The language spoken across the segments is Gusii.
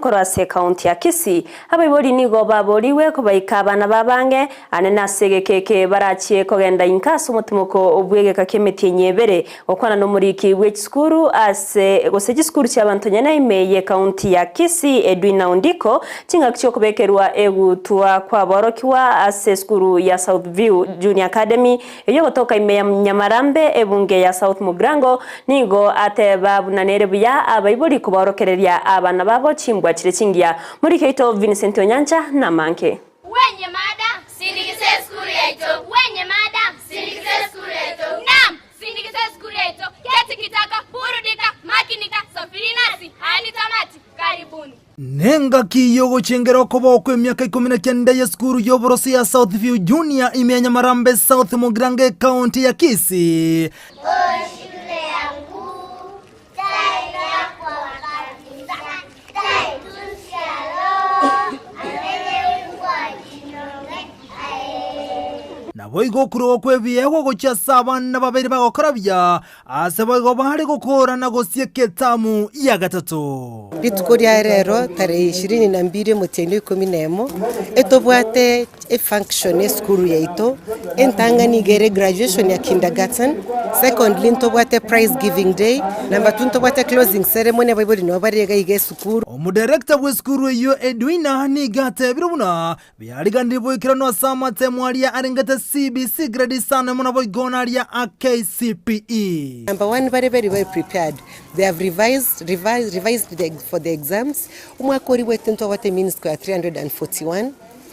Korwa ase ekaunti ya Kisii, abaibori nigo baborigwe kobaika abana babo ang'e ane nase egeka eke barachie kogenda inka ase omotimoko bw'egeka ki'emetienyi ebere gokwana nomoriki bw'echisukuru ase gose chisukuru chi'abanto nyene ime y'ekaunti ya Kisii Edwina Ondiko chingaki chiokobekerwa egutwa kwaborokigwa ase esukuru ya South View Junior Academy Eyio gotoka ime ya Nyamarambe, ebunge ya South Mugirango, nigo ateba buna nere buya abaibori kobaorokereria abana babo chimbwa chire chingiya. Morike oito Vincent Onyancha namange. Wenye mada, sindikiza esukuru yaito. Wenye mada, sindikiza esukuru yaito. Naam, sindikiza esukuru yaito. Keti kitako, burudika, makinika, safiri nasi hadi tamati. Karibuni. Nengaki y'ogochengera okobao kw'emiaka 19 y'esukuru y'oboroso ya South View Junior ime ya Nyamarambe South Mugirango ekaunti ya Kisii. Naboigo okorua kw'ebiegwa gochia ase abana babere bagokora buya, Aase boigo baare gokoora na gosieka etamu ya gatato. Rituko ria rero tarehe ishirini na mbili omotienyi o ikomi na emo, etobwate efunction esukuru yaito, entang'ani iga ere graduation ya kindergarten, secondly ntobwate prize giving day, number two ntobwate closing ceremony abaibori nabo bare iga iga esukuru. Omodirector bw'esukuru eyio Edwina nigo atebire buna Biariganirie boikeranu ase amatemo aria arengete CBC grade isano emo naboigo naria a KCPE. Number one bare very well prepared, they have revised, revised, revised the, for the exams, omwaka oria bwete ntwabwate mean score ya 341,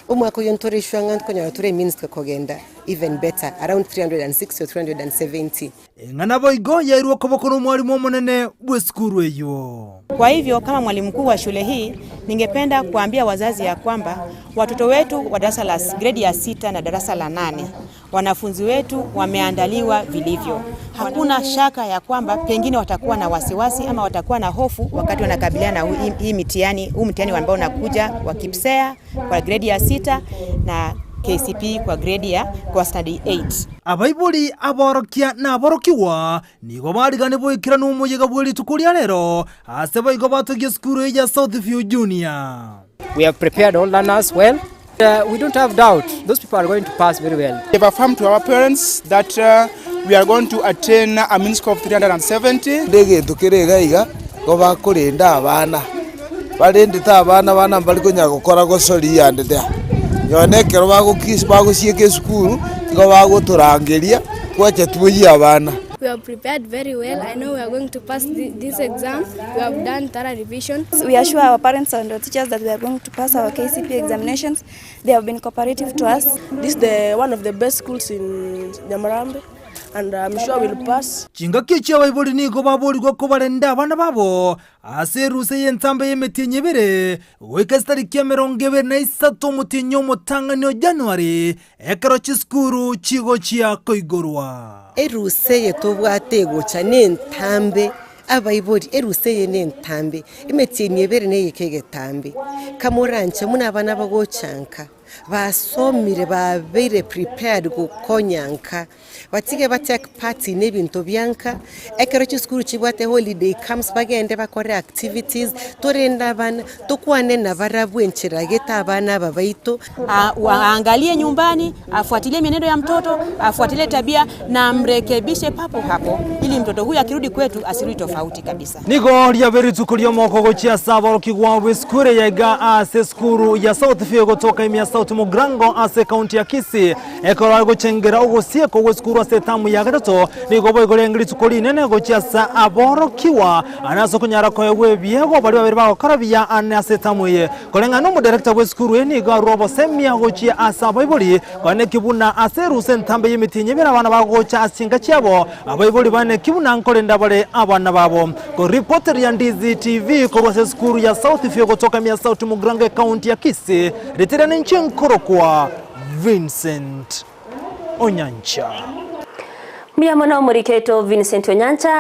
omwaka oyo ntore sure ng'a nkonyora tore mean score kogenda even better around 360 or 370. Eng'ana boigo yairwe okoboko nomwalimu omonene bw'esukuru eyio. Kwa hivyo kama mwalimu mkuu wa shule hii ningependa kuambia wazazi ya kwamba watoto wetu wa darasa la gredi ya sita na darasa la nane wanafunzi wetu wameandaliwa vilivyo. Hakuna shaka ya kwamba pengine watakuwa na wasiwasi ama watakuwa na hofu wakati wanakabiliana na hii mitihani, huu mtihani ambao unakuja wa KPSEA kwa gredi ya sita na KCPE kwa grade ya kwa standard 8. Abaibori, aborokia, na aborokigwa nigo barigane boikera nomoyega bwe rituko ria rero, ase boigo batogia esukuru eye ya South View Junior. We have prepared all learners well. Uh, we don't have doubt those people are going to pass very well. We have affirmed to our parents that uh, we are going to attain a mean score of 370. Egento kere iga iga, nigo bakorenda abana, barendete abana abana mbari konya gokora gosoria ande taa. Nonye ekero bagokis bagosieka esukuru, nigo bagotorangeria, twacha twoyie abana. We have prepared very well. I know we are going to pass this exam. We have done thorough revision. We assure our parents and our teachers that we are going to pass our KCPE examinations. They have been cooperative to us. This is the one of the best schools in Nyamarambe and I'm sure we'll pass. Chingaki echio abaibori nigo baborigwe kobarenda abana babo ase erusa y'entambe y'emetienyi ebere, goika chitariki 23 omotienyi omotang'ani o Januari, ekero chisukuru chigochia koigorwa. Erusa eye tobwate egocha nentambe, abaibori, erusa eye nentambe, emetienyi ebere neyeke egetambe. Kamoranche buna abana bagocha nka, basomire babeire prepared gokonya nka. Batige ba take part in ebinto bia nka, ekero chisukuru chibwate holiday camps bagende bakore activities, torende abana, tokwane nabarabwo enchera gete abana aba baito. Aangalie nyumbani, afuatilie mienendo ya mtoto, afuatilie tabia na amrekebishe papo hapo ili mtoto huyu akirudi kwetu asirudi tofauti kabisa. Nigo riabe rituko ri'omoko gochia ase aborokigwa b'esukuru eye iga ase esukuru ya South View gotoka ime ya South Mugirango ase ekaunti ya Kisii. Ekero are gochengera ogosiekwa gw'esukuru ase etamu ya gatato, nigo boigo riarenge rituko rinene gochia ase aborokigwa ane ase okonyara koegwa ebiegwa baria babere bagokora buya ane ase etamu eye. Koreng'ana nomodirector bw'esukuru eye nigo arure obosemia gochia ase abaibori, koeneki buna ase erusa entambe y'emetienyi ebere abana bagocha ase chinka chiabo, abaibori baeneki buna nkorenda bare abana babo. Koripoteria Ndizi TV korwa ase esukuru ya South View gotoka ime ya South Mugirango ekaunti ya Kisii, ritera ninche nkorokwa Vincent Onyancha. Mbuya mono omoriketo Vincent Onyancha.